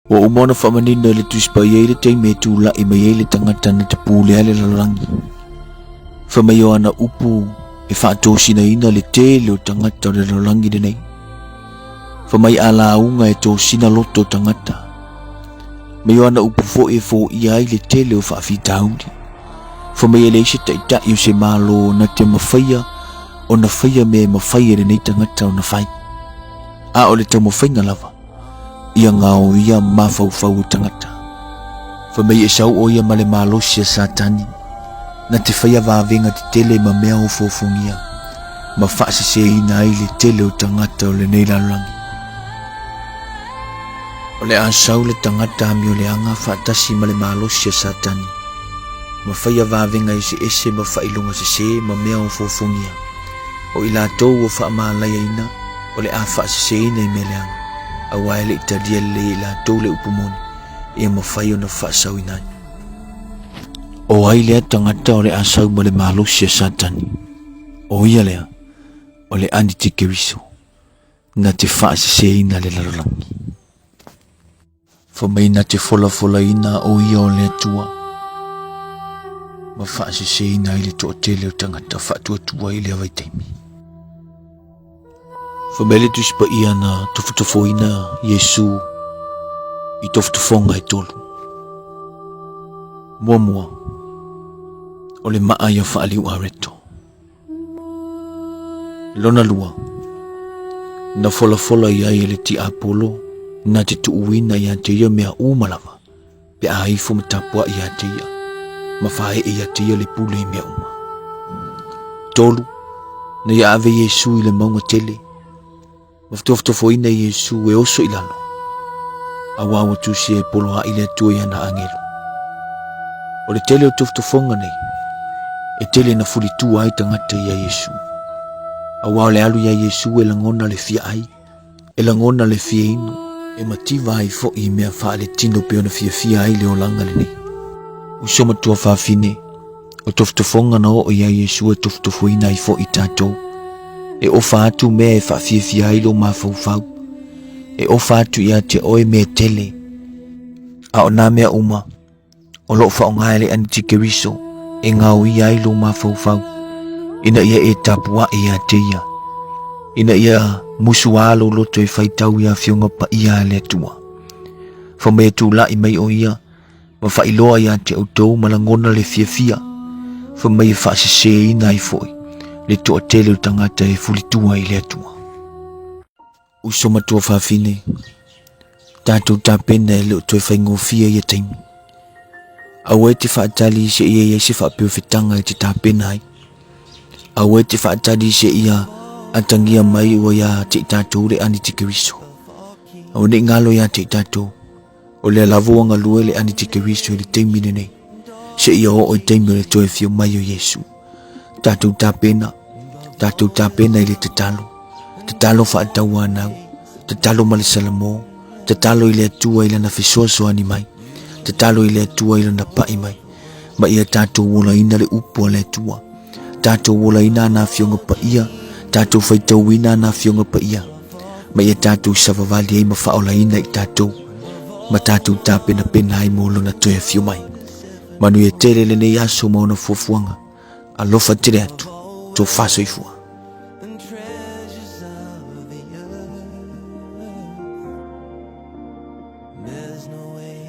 Ua uma ona faamanino e le Tusi Paia i le taimi e tulai mai ai le tagata na te pulea le lalolagi. Fai mai o ana upu e faatosinaina le tele o tagata o le lalolagi lenei. Fai mai a lauga e tosina loto o tagata. Mai o ana upu foi e foia ai le tele o faafitauli. Fai mai e leai se taitai o se Malo na te mafaia ona faia mea e mafai e lenei tagata ona fai. A o le taumafaiga lava, ia gaoia mafaufau o tagata. Fai mai e sau o ia ma le malosi a Satani, na te faia vavega tetele ma mea ofoofogia, ma faaseseina ai le tele o tagata o lenei lalolagi. O le a sau le tagata amioleaga faatasi ma le malosi a Satani, ma faia vavega eseese ma faailoga sese ma mea ofoofogia. O i latou ua faamalaiaina, o le a faaseseina i mea leaga, aua e le i talia lelei e i latou le upu moni, ia mafai ona faasauina ai. O ai lea tagata o le a sau ma le malosi a Satani? O ia lea, o le Anitikeriso, na te faaseseina le lalolagi. Fai mai na te folafolaina o ia o le Atua, ma faaseseina ai le toatele o tagata faatuatua i lea vaitaimi. Fai mai le Tusi Paia na tofotofoina Iesu i tofotofoga e tolu. Muamua, o le maa ia faaliu areto. Lona lua, na folafola i ai e le tiapolo na te tuuina ia te ia mea uma lava, pe a ifo ma tapuai ia te ia, ma faaee ia te ia le pule i mea uma. Tolu, na ia ave Iesu i le mauga tele, Ma fitofotofoina Iesu e oso i lalo, auā ua tusia e poloaʻi le Atua i ana agelu. O le tele o tofotofoga nei, e tele na fulitua ai tagata iā Iesu. Auā o le alu iā Iesu e lagona le fia ai, e lagona le fia inu, e mativa ai foʻi i mea faaletino pei ona fiafia ai le olaga lenei. Uso matua fafine, O tofotofoga na oo iā Iesu e tofotofoina ai foʻi tatou. E ofa atu mea e faafiafia ai lou mafaufau. E ofa atu ia te oe mea tele. A o nā mea uma, o loo faaaoga e le Anitikeriso e gaoia ai lou mafaufau, ina ia e tapuaʻe ia te ia, ina ia musuā lou loto e faitau i Afioga Paia a le Atua. Fai mai e tulaʻi mai o ia, Ma faailoa ia te outou ma lagona le fiafia, fai mai e faaseseina ai foi le toatele o tagata e fulitua i le Atua. Uso matua fafine, tatou tapena e le o toe faigofie ia taimi. Aua e te faatali seia i ai se faapeofetaga e te tapena ai. Aua e te faatali seia atagia mai ua ia te i tatou le Anitikeriso. Aua ne i galo ia te i tatou. O lea lava ua galue le Anitikeriso i le taimi lenei, seia oo i taimi o le toe afio mai o Iesu. Tatou tapena, tatou tapena i le tatalo, tatalo faatauanau, tatalo ma le salamo, tatalo i le Atua i lana fesoasoani mai, tatalo i le Atua i lana pai mai, ma ia tatou olaina le upu a le Atua. Tatou olaina ana afioga paia, tatou faitauina ana afioga paia, ma ia tatou savavali ai ma faaolaina i tatou, ma tatou tapenapena ai mo lona toe afio mai. Manuia tele lenei aso ma ona fuafuaga. Alofa tele atu, tofa soifua. There's no way.